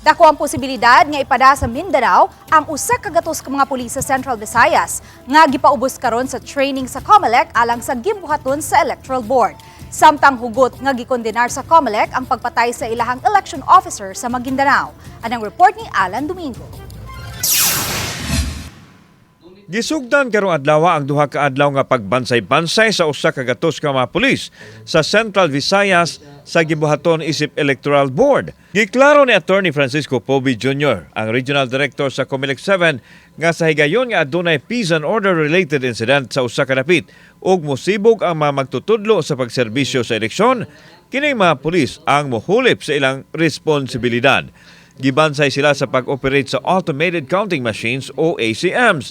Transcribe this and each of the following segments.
Dako ang posibilidad nga ipada sa Mindanao ang 100 ka mga pulis sa Central Visayas nga gipaubos karon sa training sa COMELEC alang sa gimbuhaton sa Electoral Board. Samtang hugot nga gikondenar sa COMELEC ang pagpatay sa ilahang election officer sa Maguindanao. Anang report ni Alan Domingo. Gisugdan karong adlaw ang 2 ka adlaw nga pagbansay-bansay sa 100 ka mga pulis sa Central Visayas sa gibuhaton isip Electoral Board. Giklaro ni Attorney Francisco Pobi Jr., ang Regional Director sa COMELEC 7, nga sa higayon nga adunay peace and order related incident sa usa ka dapit ug mosibog ang mga magtutudlo sa pagserbisyo sa eleksyon, kini mga pulis ang mohulip sa ilang responsibilidad. Gibansay sila sa pag-operate sa automated counting machines o ACMs.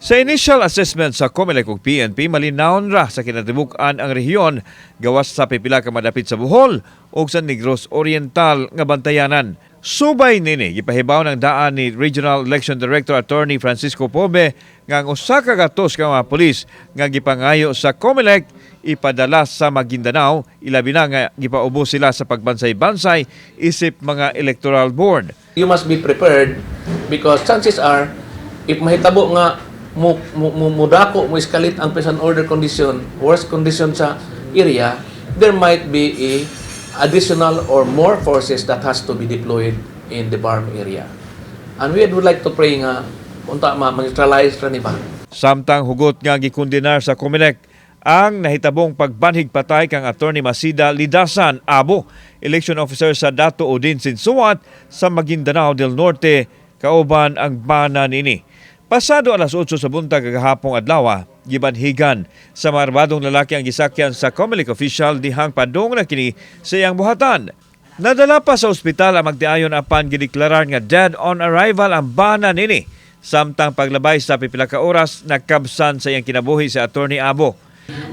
Sa initial assessment sa COMELEC ug PNP, malinawon ra sa kinatibuk-an ang rehiyon gawas sa pipila ka madapit sa Bohol ug sa Negros Oriental nga bantayanan. Subay nini, gipahibaw ng daan ni Regional Election Director Attorney Francisco Pobe nga ang 100 ka mga pulis nga gipangayo sa COMELEC ipadala sa Maguindanao, ilabi na nga gipaubos sila sa pagbansay-bansay isip mga electoral board. You must be prepared because chances are, if mahitabo nga mo mudako, mo escalate ang peace and order condition, worse condition sa area, there might be a additional or more forces that has to be deployed in the BARMM area. And we would like to pray nga unta ma neutralize ra ni ba. Samtang hugot nga gikondenar sa COMELEC ang nahitabong pagbanhig patay kang Attorney Masida Lidasan Abo, election officer sa Dato Odin Sinsuat sa Maguindanao del Norte, kauban ang bana nini. Pasado alas 8 sa buntag kagahapong adlaw, gibanhigan sa mga armadong lalaki ang gisakyan sa COMELEC official dihang padung na kini sa iyang buhatan. Nadala pa sa ospital ang magtiayon apan gideklarar nga dead on arrival ang bana nini. Samtang paglabay sa pipila ka oras, nakabsan sa iyang kinabuhi si Attorney Abo.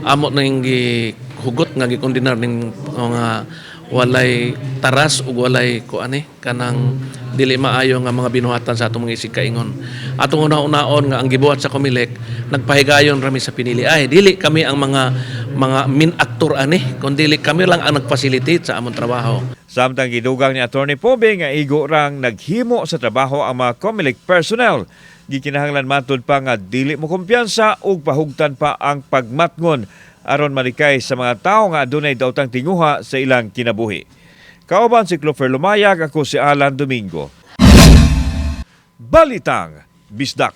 Amo nang gihugot nga gikondenar ning mga walay taras ug walay kuan eh kanang dili maayo nga mga binuhatan sa atong mga isig kaingon. Atong una-unaon nga ang gibuhat sa COMELEC, nagpahigayon rami sa pinili. Ay, dili kami ang mga main actor ani, kundi kami lang ang nagfacilitate sa among trabaho. Samtang gidugang ni Attorney Pobe nga igo rang naghimo sa trabaho ang mga COMELEC personnel. Gikinahanglan matud pa nga dili mo kumpiyansa ug pahugtan pa ang pagmatngon aron malikay sa mga tawo nga adunay daotang tinguha sa ilang kinabuhi. Kauban si Clofer Lumayag, ako si Alan Domingo. Balitang Bisdak.